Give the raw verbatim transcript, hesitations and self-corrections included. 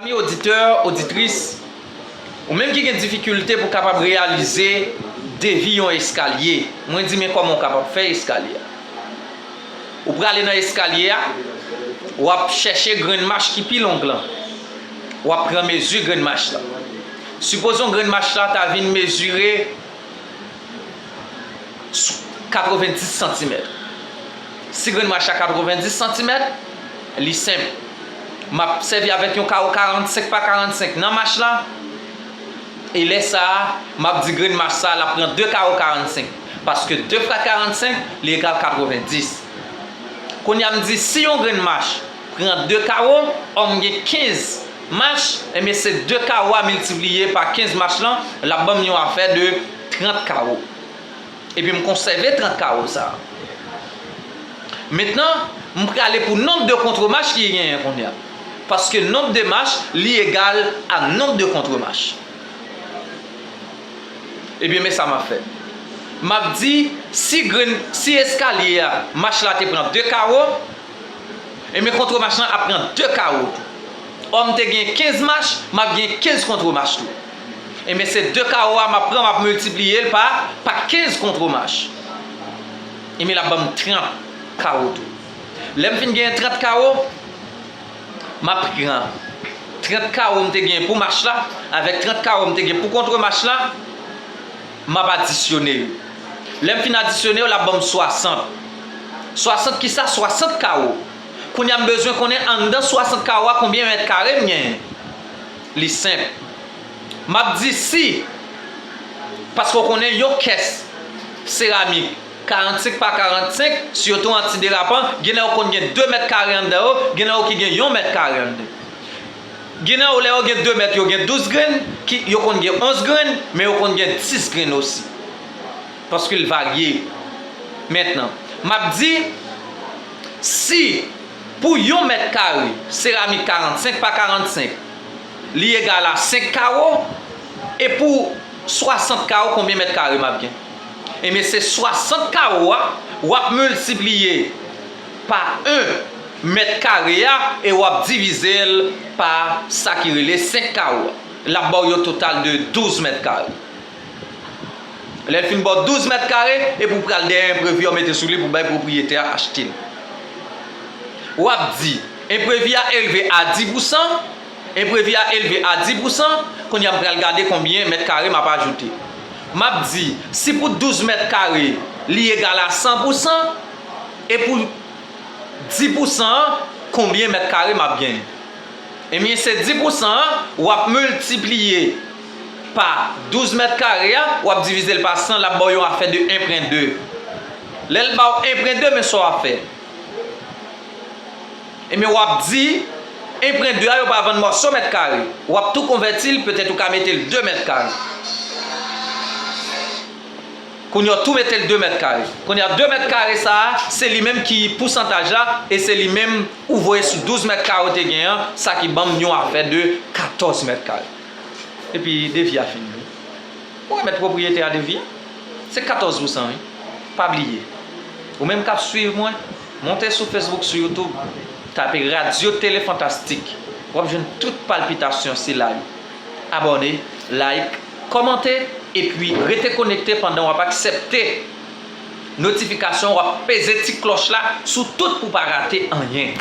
Oditè, oditris, ou menm ki gen difikilte pou kapab reyalize devi yon eskalye, mwen di men kòman w kapab fè eskalye a. Ou prale nan eskalye a, w ap chèche grenn mach ki pi long lan. W ap pran mezi grenn mach la. Sipozon grenn mach la ta vin mezire katrevendis santimèt. Si grenn mach la katrevendis santimèt, li senp. M ap sèvi avèk yon kawo karannsenk pa karannsenk nan mach la. E lè sa a, m ap di grenn mach sa a, l ap pran de kawo karannsenk. Paske de fwa karannsenk, li egal katrevendis. Kounye a, m di si yon grenn mach pran de kawo, òm gen kenz mach, enben se de kawo a miltipliye pa kenz mach lan, l ap ban m yon afè de trant kawo. Epi m konsève trant kawo sa a. Mentnan, m prale pou nonb de kontwemach ki genyen kounye a. Paske nonb de mach, li egal a nonb de kontwemach. Ebyen, men sa m ap fè. M ap di, si grenn, si eskalye a, mach la te pran de kawo, ebyen, kontwemach lan ap pran de kawo tou. Òm te gen kenz mach, m ap gen kenz kontwemach tou. Ebyen, se de kawo a m ap pran, m ap miltipliye l pa, pa kenz kontwemach. Ebyen, l ap ban m trant kawo tou. Lè m fin gen trant kawo, m ap pran trant kawo m te gen pou mach la, avèk trant kawo m te gen pou kontwemach la, m ap adisyone yo. Lè m fin adisyone yo, l ap ban m swasant. Swasant kisa? Swasant kawo. Kounye a, m bezwen konnen anndan swasant kawo a, konbyen mèt kare m genyen. Li senp. M ap di si, paske w konnen yon kès seramik karannsenk pa karannsenk, sitou antiderapan, gen nan yo konn gen de mèt kare anndan yo, gen nan yo ki gen yon mèt kare anndan. Gen nan yo, lè yo gen de mèt, yo gen douz grenn, ki, yo konn gen onz grenn, men yo konn gen dis grenn osi. Paske l varye. Mentnan, m ap di, si pou yon mèt kare seramik karannsenk pa karannsenk, li egal a senk kawo, e pou swasant kawo, konbyen mèt kare m ap gen? Ebyen, se swasant kawo a, w ap miltipliye pa en mèt kare a, e w ap divize l pa sa ki rele senk kawo a. L ap ba w yon total de douz mèt kare. Lè l fin ba w douz mèt kare, epi w pral dèyè enprevi a, w mete sou li pou bay pwopriyetè a achte l. W ap di, enprevi a elve a dis pousan, enprevi a elve a dis pousan, kounye a m pral gade konbyen mèt kare m ap ajoute. M ap di, si pou douz mèt kare, li egal a san pousan, e pou dis pousan an, konbyen mèt kare m ap genyen? Ebyen, se dis pousan an, w ap miltipliye pa douz mèt kare a, w ap divize l pa san, l ap ba w yon afè de en pwen de. Lè l ba w en pwen de, men sa w ap fè. Ebyen, w ap di, en pwen de a, yo pa vann mòso mèt kare. W ap tou konvèti l, petèt ou ka mete l de mèt kare. Kounye a, w tou mete l de mèt kare. Kounye a, de mèt kare sa a, se li menm ki pousantaj la, e se li menm ou voye sou douz mèt kare w te gen an, sa ki ban m yon afè de katòz mèt kare. Epi devi a fini, wi. Ou remèt pwopriyetè a devi a. Se katòz pousan, wi. Pa bliye. Ou menm k ap swiv mwen, monte sou Facebook, sou YouTube, tape Radyo Tele Fantastik. W ap jwenn tout palpitasyon sila yo. Abòne, like, kòmante, epi rete konekte pandan w ap aksepte notifikasyon, w ap peze ti klòch la sou tout pou w pa rate anyen.